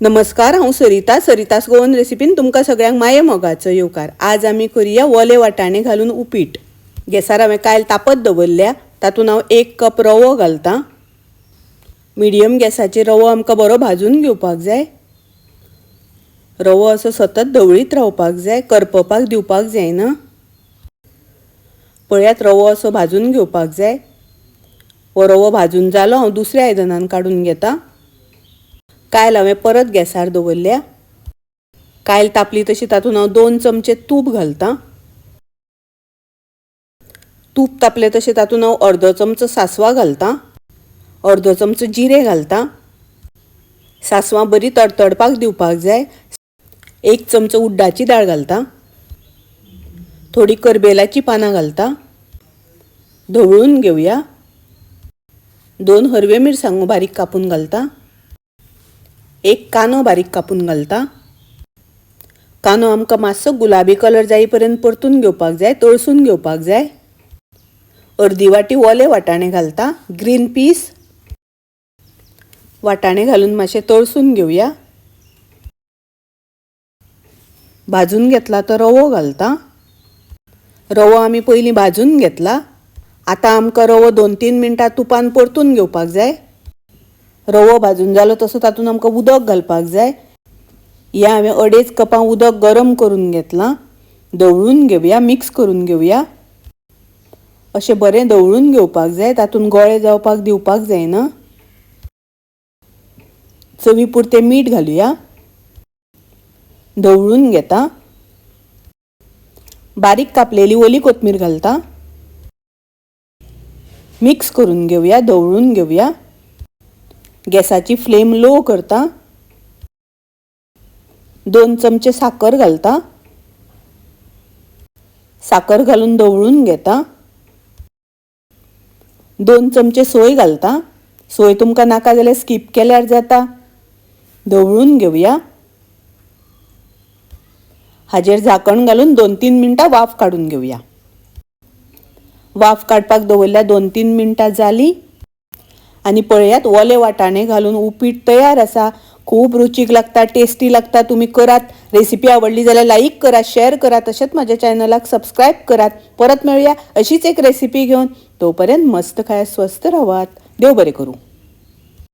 नमस्कार, हांव सरिता. सरितास गोवन रेसिपीन तुमकां सगळ्यांक माये मोगाचो येवकार. आज आमी करुया ओले वाटाणे घालून उपीट. गॅसार हांवें कायल तापत दवरल्या. तातूंत हांव 1 कप रवो घालतां. मिडियम गॅसाचेर रवो आमकां बरो भाजून घेवपाक जाय. रवो असो सतत धवळीत रावपाक जाय, करपपाक दिवपाक जायना. पळयात, रवो असो भाजून घेवपाक जाय. हो रवो भाजून जालो, हांव दुसऱ्या आयदनान काडून घेता. कायल हांवें परत गॅसार दवरल्या. कायल तापली तशी तातूंत हांव 2 चमचे तूप घालतां. तूप तापलें तशें तातूंत हांव अर्दो चमचो सांसवां घालतां, अर्दो चमचो जिरें घालतां. सांसवां बरी तडतडपाक दिवपाक जाय. 1 चमचो उड्डाची दाळ घालतां, थोडी करबेलाची पानां घालतां. धवळून घेवया. 2 हरव्यो मिरसांगो बारीक कापून घालता. 1 कांदो बारीक कापून घालता. कांदो आमकां मातसो गुलाबी कलर जाई पर्यंत परतून घेवपाक जाय, तळसून घेवपाक जाय. अर्दी वाटी ओले वाटाणे घालता, ग्रीन पीस. वाटाणे घालून मातशे तळसून घेवया. भाजून घेतला तो रवो घालता. रवो आमी पयलीं भाजून घेतला. आतां आमकां रवो 2-3 मिनटां तुपान परतून घेवपाक जाय. रवो भाजून जालो तसो तातूंत आमकां उदक घालपाक जाय. हें हांवें 2.5 कपां उदक गरम करून घेतलां. धवळून घेवया, मिक्स करून घेवया. अशें बरें धवळून घेवपाक जाय, तातूंत गोळे जावपाक दिवपाक जायना. चवी पुरतें मीठ घालुया. धवळून घेता. बारीक कापलेली ओली कोथमीर घालता. मिक्स करून घेवया, धवळून घेवया. गॅसाची फ्लेम लो करता. 2 चमचे साकर घालता. साकर घालून धवळून घेता. 2 चमचे सोय घालता. सोय तुमकां नाका जाल्यार स्कीप केल्यार जाता. धवळून घेवया. हाजेर झाकण घालून 2-3 मिनटां वाफ काडून घेवया. वाफ काडपाक दवरल्या, 2-3 मिनटां जाली आनी पळयात, ओले वाटाणे घालून उपीट तयार आसा. खूब रुचीक लागता, टेस्टी लागता. तुमी करात. रेसिपी आवडली जाल्यार लायक करात, शेअर करात, तशेंच म्हज्या चॅनलाक सबस्क्रायब करात. परत मेळुया अशीच एक रेसिपी घेवन. तोपर्यंत मस्त खायात, स्वस्थ रावात. देव बरें करूं.